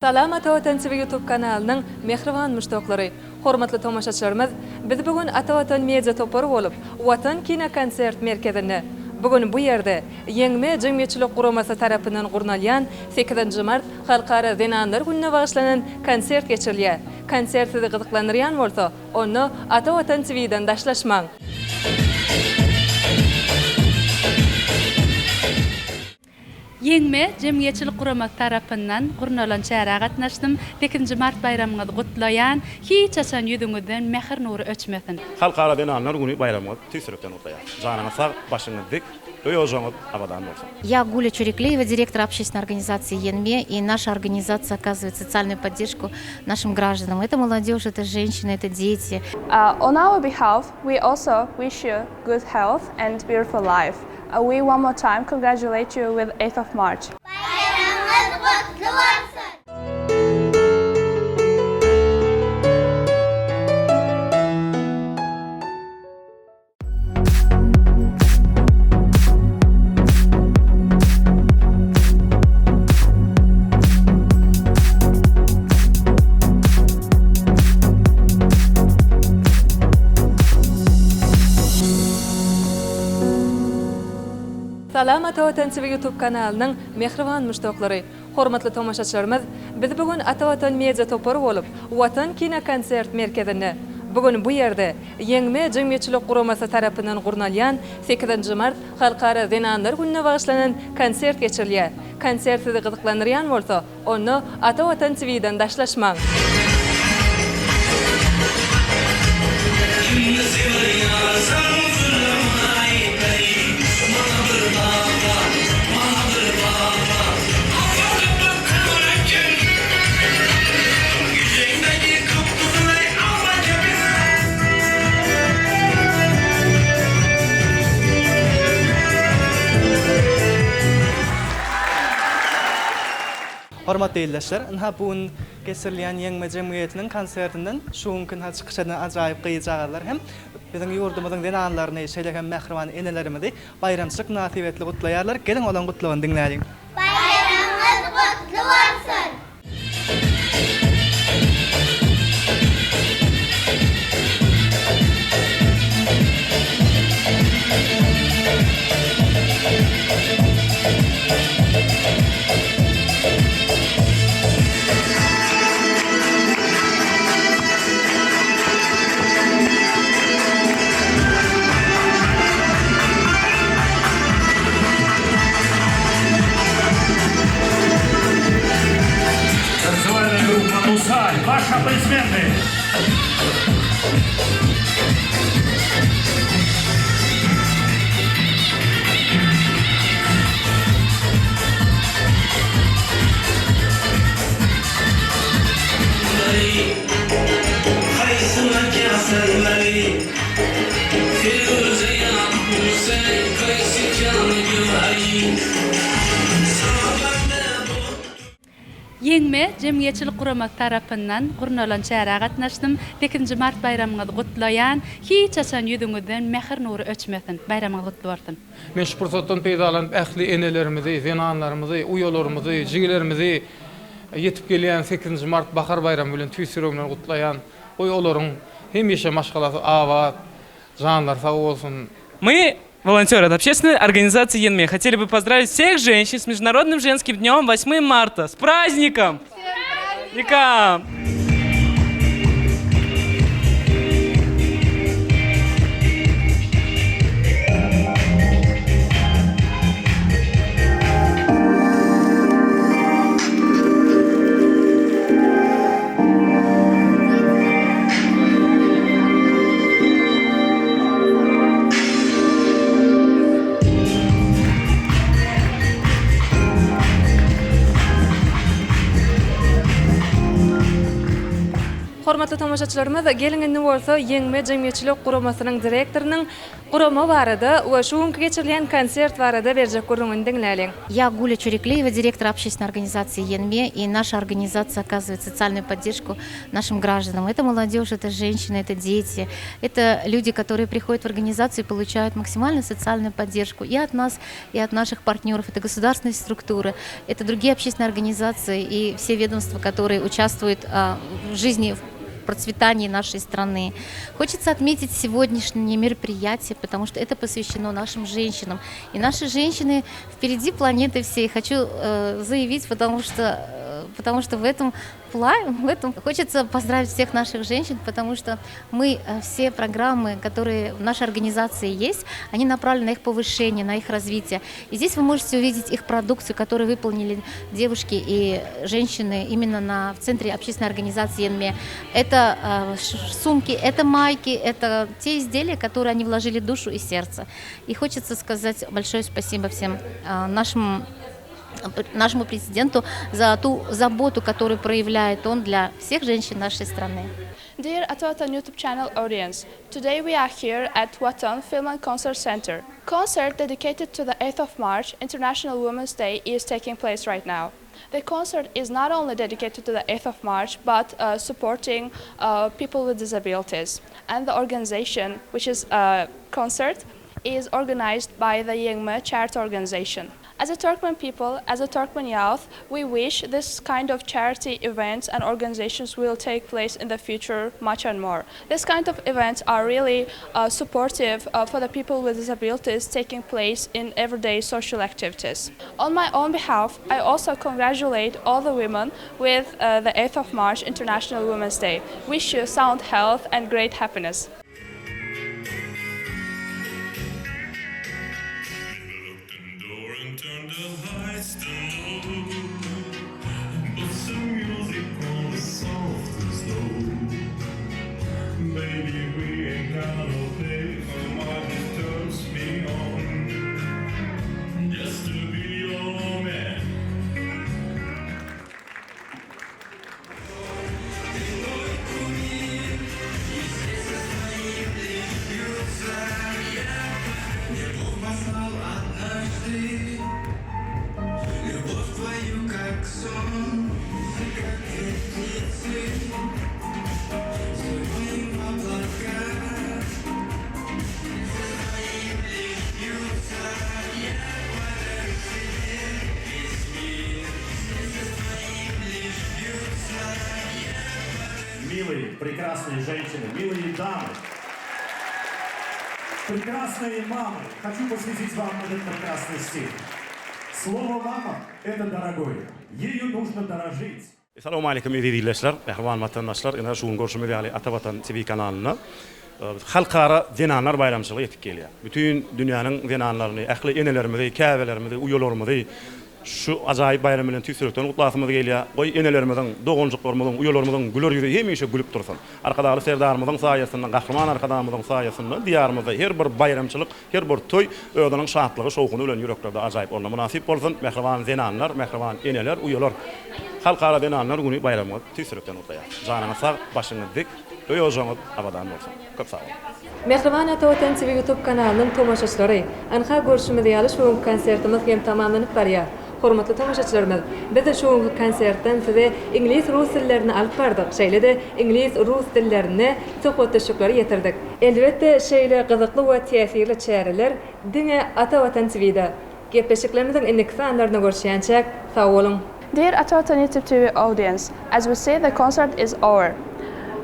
Salam Ata Watan TV YouTube kanalynyň mähriban muşdaklary! Hormatly tomaşaçylarymyz, biz bu gün Ata Watan Media topary bolup, Watan kinokonsert merkezinde. Bu gün bu ýerde Ýeňme jemgyýetçilik guramasy tarapyndan gurnalýan sekizinji mart Halkara zenanlar gününe bagyşlanan konsert geçirilýär. Konsert sizi gyzyklandyrýan bolsa, onda Ata Watan TV-den daşlaşmaň! Ýeňme jemgyýetçilik guramasy tarapyndan gurnalan çärä gatnaşdym. Sekizinji mart baýramyňyzy gutlaýan. Hiç haçan ýüzüňizden mähir nury öçmesin. Halkara zenanlar güni baýramyňyz tüýs ýürekden gutlaýarys. Janyňyz sag, başyňyz dik, öý-ojagyňyz abadan bolsun! Я Гуля Чуриклеева, директор общественной организации Ýeňme, и наша организация оказывает социальную поддержку нашим гражданам. Это молодежь, это женщины, это дети. On our behalf, we also wish you good health and beautiful life. We one more time congratulate you with 8th of March. Baýramyňyz gutly bolsun! Salam Ata Watan TV YouTube kanalynyň mähriban muşdaklary! Hormatly tomaşaçylarymyz, biz bu gün Ata Watan Media topary bolup, Watan kinokonsert merkezinde. Bu gün bu ýerde Ýeňme jemgyýetçilik guramasy tarapyndan gurnalýan sekizinji mart Halkara zenanlar gününe bagyşlanan konsert geçirilýär. Konsert sizi gyzyklandyrýan bolsa, Onda Ata Watan TV-den daşlaşmaň! Hormatly ildeşler, ynha bu gün geçirilýän Ýeňme jemgyýetiniň konsertinden şu günki ynha çykyş eden ajaýyp gyzjagazlar hem biziň ýurdumyzyň zenanlaryny, şeýle hem mähriban enelerimizi baýramçylyk mynasybetli gutlaýarlar. Geliň olaň gutlagyny diňläliň. Baýramyňyz gutly bolsun! Танцевальная группа «Нусаль». Ваши аплодисменты. Ýeňme jemgyýetçilik guramasy tarapyndan gurnalan çärä gatnaşdym. Sekizinji mart baýramyňyzy gutlaýan. Hiç haçan ýüzüňizden mähir nury öçmesin. Baýramyňyz gutly bolsun! Men şu pursatdan peýdalanyp ähli enelerimizi, zenanlarymyzy, uýalarymyzy, jigilerimizi ýetip gelýän sekizinji mart bahar baýramy bilen tüýs ýüregimden gutlaýan. Goý olaryň hemişe maşgalasy abat, janlary sag bolsun. Мы, волонтеры от общественной организации Ýeňme, хотели бы поздравить всех женщин с Международным женским днем 8 марта. С праздником! С праздником! Hormatly tomaşaçylarymyz, geliň indi bolsa Ýeňme jemgyýetçilik guramasynyň direktorynyň. Gurama barada we şu günki geçirilýän konsert barada berjek gürrüňini diňläliň. Я Гуля Чуриклеева, директор общественной организации Ýeňme, и наша организация оказывает социальную поддержку нашим гражданам. Это молодежь, это женщины, это дети, это люди, которые приходят в организацию и получают максимальную социальную поддержку и от нас, и от наших партнеров. Это государственные структуры, это другие общественные организации и все ведомства, которые участвуют а, в жизни, в процветании нашей страны. Хочется отметить сегодняшнее мероприятие, потому что это посвящено нашим женщинам. И наши женщины впереди планеты всей. Хочу э, заявить, потому что, э, потому что в этом плане, в этом хочется поздравить всех наших женщин, потому что мы э, все программы, которые в нашей организации есть, они направлены на их повышение, на их развитие. И здесь вы можете увидеть их продукцию, которую выполнили девушки и женщины именно на, в Центре общественной организации Ýeňme. Это э, сумки, это майки, это те изделия, которые они вложили душу и сердце. И хочется сказать большое спасибо всем э, нашим нашему президенту за ту заботу, которую проявляет он для всех женщин нашей страны. Dear Atavatan YouTube channel audience, today we are here at Watan Film and Concert Center. Concert dedicated to the 8th of March, International Women's Day, is taking place right now. The concert is not only dedicated to the 8th of March, but uh, supporting uh, people with disabilities. And the organization, which is a concert, is organized by the Ýeňme Charity Organization. As a Turkmen people, as a Turkmen youth, we wish this kind of charity events and organizations will take place in the future much and more. This kind of events are really uh, supportive uh, for the people with disabilities taking place in everyday social activities. On my own behalf, I also congratulate all the women with uh, the 8th of March International Women's Day. Wish you sound health and great happiness. Милые, прекрасные женщины, милые дамы, прекрасные мамы, хочу посвятить вам этот прекрасный стих. Слово «мама» – это дорогое. Ею нужно дорожить. Salowmaleýkim eziz ildeşler, mähriban watandaşlar! Ine şu gün görşümiz ýaly Ata Watan TV kanalynda Halkara zenanlar baýramçylygy ýetip gelýär. Bütin dünýäniň zenanlaryny, ähli enelerimizi, käbelerimizi, uýalarymyzy şu ajaýyp baýram bilen tüýs ýürekden gutlasymyz gelýär. Goý, enelerimiziň, doganjyklarymyzyň, uýalarymyzyň güler ýüzi hemişe gülüp dursun. Arkadagly Serdarymyzyň saýasynda, Gahryman Arkadagymyzyň saýasynda Diýarymyzda her bir baýramçylyk, her bir toý özüniň şatlygy, şowhuny bilen ýüreklerde ajaýyp orna mynasyp bolsun. Mähriban zenanlar, mähriban eneler, uýalar! Halkara zenanlar güni baýramyňyz tüýs ýürekden gutlaýarys. Janyňyz sag, başyňyz dik, öý-ojagyňyz abadan bolsun! Köp sag boluň! Mähriban Ata Watan TV Youtube kanalynyň tomaşaçylary! Ynha görşümiz ýaly şu günki konsertimiz hem tamamlanyp barýar. Hormatly tomaşaçylarymyz, biz şu günki konsertden size iňlis rus dillerini alyp bardyk, şeýle-de iňlis rus dillerinde söhbetdeşlikleri ýetirdik. Elbetde şeýle gyzykly we täsirli çäreler diňe Ata Watan TV-de. Gepleşiklerimiziň indiki sanlarynda görüşýänçäk, sag boluň! Dear Atavatan YouTube TV audience, as we see the concert is over.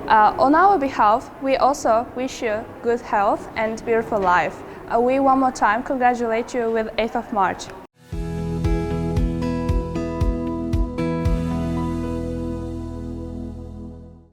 Uh, on our behalf, we also wish you good health and beautiful life. Uh, we one more time congratulate you with 8th of March.